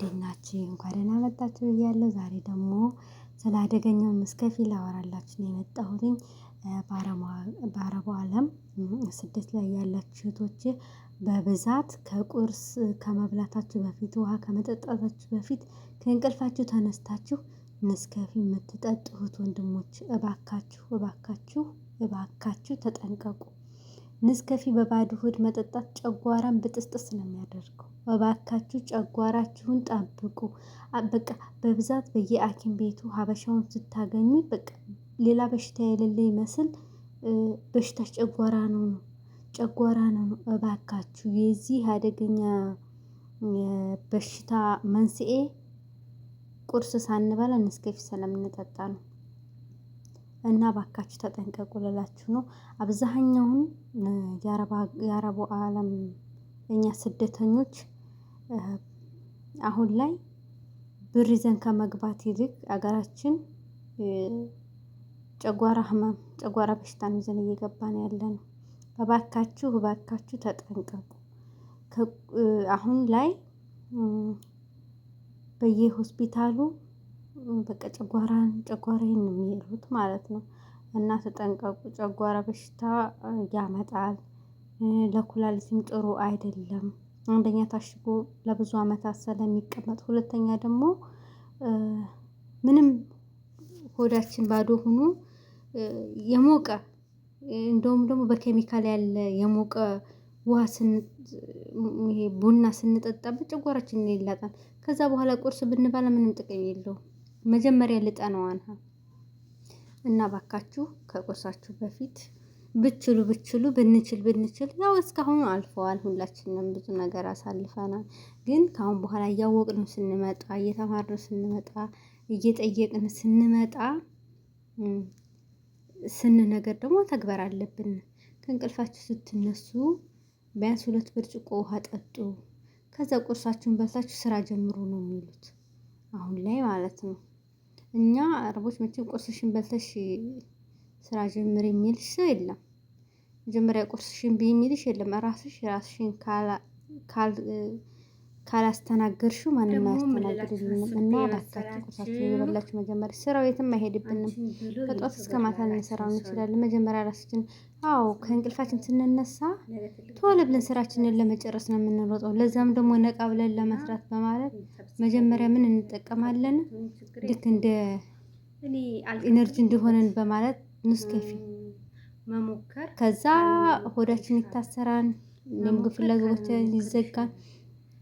እንዴት ናችሁ? እንኳን ደህና መጣችሁ ብያለሁ። ዛሬ ደግሞ ስለ አደገኛው ኔስካፌ ላወራላችሁ ነው የመጣሁትኝ። በአረቡ ዓለም ስደት ላይ ያላችሁ እህቶቼ በብዛት ከቁርስ ከመብላታችሁ በፊት፣ ውሃ ከመጠጣታችሁ በፊት፣ ከእንቅልፋችሁ ተነስታችሁ ኔስካፌ የምትጠጡ እህት ወንድሞች፣ እባካችሁ እባካችሁ እባካችሁ ተጠንቀቁ። ኔስካፌ በባዶ ሆድ መጠጣት ጨጓራን ብጥስጥስ ነው የሚያደርገው። እባካችሁ ጨጓራችሁን ጠብቁ። በቃ በብዛት በየሐኪም ቤቱ ሀበሻውን ስታገኙት በቃ ሌላ በሽታ የሌለ ይመስል በሽታ ጨጓራ ነው ነው ጨጓራ ነው ነው። እባካችሁ የዚህ አደገኛ በሽታ መንስኤ ቁርስ ሳንበላ ኔስካፌ ስለምንጠጣ ነው። እና እባካችሁ ተጠንቀቁ ልላችሁ ነው። አብዛኛውን የአረቡ ዓለም እኛ ስደተኞች አሁን ላይ ብር ይዘን ከመግባት ይልቅ አገራችን ጨጓራ ህመም ጨጓራ በሽታን ይዘን እየገባን ያለ ነው። እባካችሁ እባካችሁ ተጠንቀቁ። አሁን ላይ በየሆስፒታሉ በቃ ጨጓራን ጨጓራዬን ነው የሚሉት ማለት ነው። እና ተጠንቀቁ፣ ጨጓራ በሽታ ያመጣል። ለኩላሊትም ጥሩ አይደለም። አንደኛ ታሽጎ ለብዙ አመታት ስለሚቀመጥ፣ ሁለተኛ ደግሞ ምንም ሆዳችን ባዶ ሆኖ የሞቀ፣ እንደውም ደግሞ በኬሚካል ያለ የሞቀ ውሃ፣ ይሄ ቡና ስንጠጣበት ጨጓራችንን ይላጣል። ከዛ በኋላ ቁርስ ብንበላ ምንም ጥቅም የለውም። መጀመሪያ ልጠነዋን እና ባካችሁ ከቁርሳችሁ በፊት ብችሉ ብችሉ ብንችል ብንችል፣ ያው እስካሁን አልፈዋል። ሁላችንም ብዙ ነገር አሳልፈናል። ግን ከአሁን በኋላ እያወቅነው ስንመጣ፣ እየተማርነው ስንመጣ፣ እየጠየቅን ስንመጣ ስንነገር ደግሞ ተግበር አለብን። ከእንቅልፋችሁ ስትነሱ ቢያንስ 2 ብርጭቆ ውሃ ጠጡ። ከዛ ቁርሳችሁን በልታችሁ ስራ ጀምሩ ነው የሚሉት አሁን ላይ ማለት ነው። እኛ አረቦች መቼም ቁርስሽን በልተሽ ስራ ጀምር የሚልሽ ሰው የለም። መጀመሪያ ቁርስሽን ብይ የሚልሽ የለም። ራስሽ ራስሽን ካላስተናገርሽው ማንም አያስተናግድልንም። እና እባካችሁ ቁርሳችሁን እየበላችሁ መጀመሪያ፣ ስራው የትም አይሄድብንም። ከጧት እስከ ማታ ልንሰራው እንችላለን። መጀመሪያ ራሳችን፣ አዎ፣ ከእንቅልፋችን ስንነሳ ቶሎ ብለን ስራችንን ለመጨረስ ነው የምንሮጠው። ለዛም ደግሞ ነቃ ብለን ለመስራት በማለት መጀመሪያ ምን እንጠቀማለን? ልክ እንደ energy እንደሆነን በማለት ኔስካፌ መሞከር። ከዛ ሆዳችን ይታሰራል፣ የምግብ ፍላጎታችን ይዘጋል።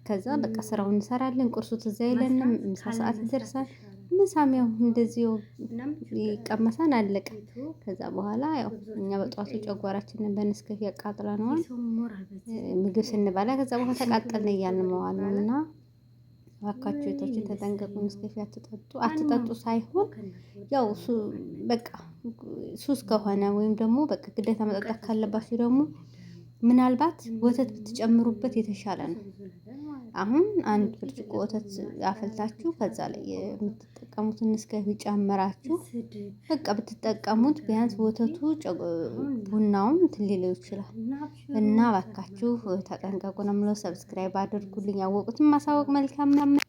ከዛ በቃ ስራውን እንሰራለን። ቁርሱ ትዝ አይለንም። ምሳ ሰዓት ይደርሳል። ምሳም ያው እንደዚሁ ይቀመሳን፣ አለቀ። ከዛ በኋላ ያው እኛ በጠዋቱ ጨጓራችንን በኔስካፌ ያቃጥለነዋል። ምግብ ስንበላ ከዛ በኋላ ተቃጠልን እያልን መዋል ነው። እና እባካችሁ እህቶቼ ተጠንቀቁ። ኔስካፌ አትጠጡ። አትጠጡ ሳይሆን ያው በቃ ሱስ ከሆነ ወይም ደግሞ በቃ ግዴታ መጠጣት ካለባችሁ ደግሞ ምናልባት ወተት ብትጨምሩበት የተሻለ ነው። አሁን 1 ብርጭቆ ወተት አፈልታችሁ ከዛ ላይ የምትጠቀሙትን ኔስካፌ ጨምራችሁ በቃ ብትጠቀሙት ቢያንስ ወተቱ ቡናውን እንትን ሊለው ይችላል። እና እባካችሁ ተጠንቀቁ ነው የምለው። Subscribe አድርጉልኝ። ያወቁትን ማሳወቅ መልካም ነው።